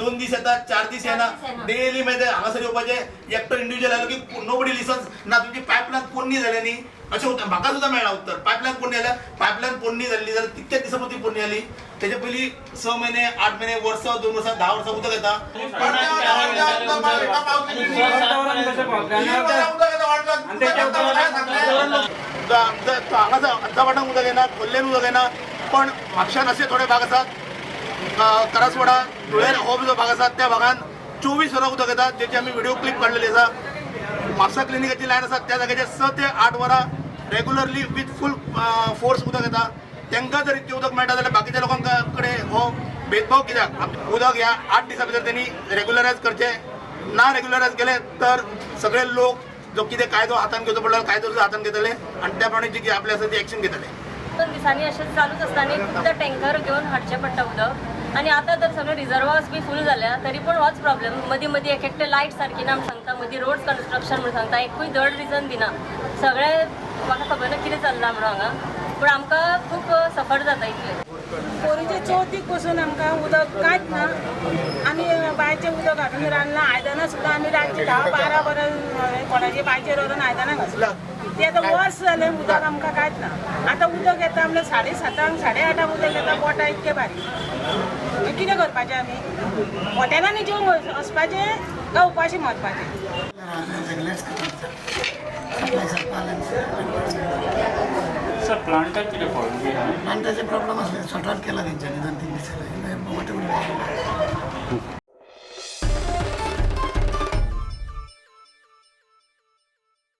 2 दीस येता, 4 दीस येना. 4 दीस येना. डेली मागीर ते हांगासर येवपाचें, एकटो इंडिव्हिज्युअल आयलो की नोबडी लिसन्स. ना तुमची पायपलायन पोन्नी जाल्या न्ही, अशें उत्तर म्हाका सुद्दां मेळ्ळा. उत्तर पायपलायन पोन्नी जाल्या. पायपलायन पोन्नी जाल्ली जाल्यार कितक्या दिसां पयलीं पोन्नी जाली? तेच्या पयलीं 6 म्हयने, 8 म्हयने, वर्स, 2 वर्सां, 10 वर्सां उदक येता. हांगा आमच्या उदक येना, खोर्लेन उदक येना, पण म्हापशान असे थोडे भाग आसात, करासवाडा, धुळेर हो जो भाग आसा, त्या भागान 24 वरां उदक येता, जेची आमी व्हिडिओ क्लिप काडलेली आसा. म्हापसा क्लिनिकाची लायन आसा, त्या जाग्याचेर 6 ते 8 वरां रेगुलरली विथ फूल फोर्स उदक येता. तांकां जर इतकें उदक मेळटा जाल्यार बाकीच्या लोकांक कडेन हो भेदभाव कित्याक? उदक ह्या 8 दिसां भितर त्यांनी रेगुलरायज करचें. ना रेगुलरायज केलें तर सगळे लोक जो कितें कायदो हातान घेवचो पडलो, कायदो सुद्दां हातान घेतले आनी त्या प्रमाणे जी कितें आपली आसा ती एक्शन घेतले. 2 दिसांनी अशें चालूच आसता आनी खूबदां टँकर घेवन हाडचें पडटा उदक. आनी आतां तर सगळे रिजर्वास बी फूल जाल्या, तरी पूण होच प्रॉब्लेम. मदीं मदीं एक एकटे लायट सारकी ना म्हूण सांगता, मदीं रोड कन्स्ट्रक्शन म्हूण सांगता, एकूय धड रिजन दिना. सगळें म्हाका खबर ना कितें चल्लां म्हणून हांगा, पूण आमकां खूब सफर जाता इतलें. पोरूचे चवथीक पसून आमकां उदक कांयच ना. आमी बांयचें उदक हाडून रांदलां. आयदनां सुद्दां आमी रातची 10-12 वरां कोणाचे बांयचेर व्हरून आयदनां घासला. ते आतां वर्स जालें, उदक आमकां कांयच ना. आतां उदक येता म्हणल्यार 7:30, 8:30 उदक येता, बोटां इतके बारीक. मागीर कितें करपाचें आमी? हॉटेलांनी जेवंक वचपाचें काय उपाशी मरपाचें? रेगुलर सप्लाय सरपाक. सर, प्लांटाक कितें प्रॉब्लम? प्लांटाचे प्रॉब्लम असले, सॉर्ट आउट केला तेंच्यांनी 2-3 दिसांनी. वॉटर.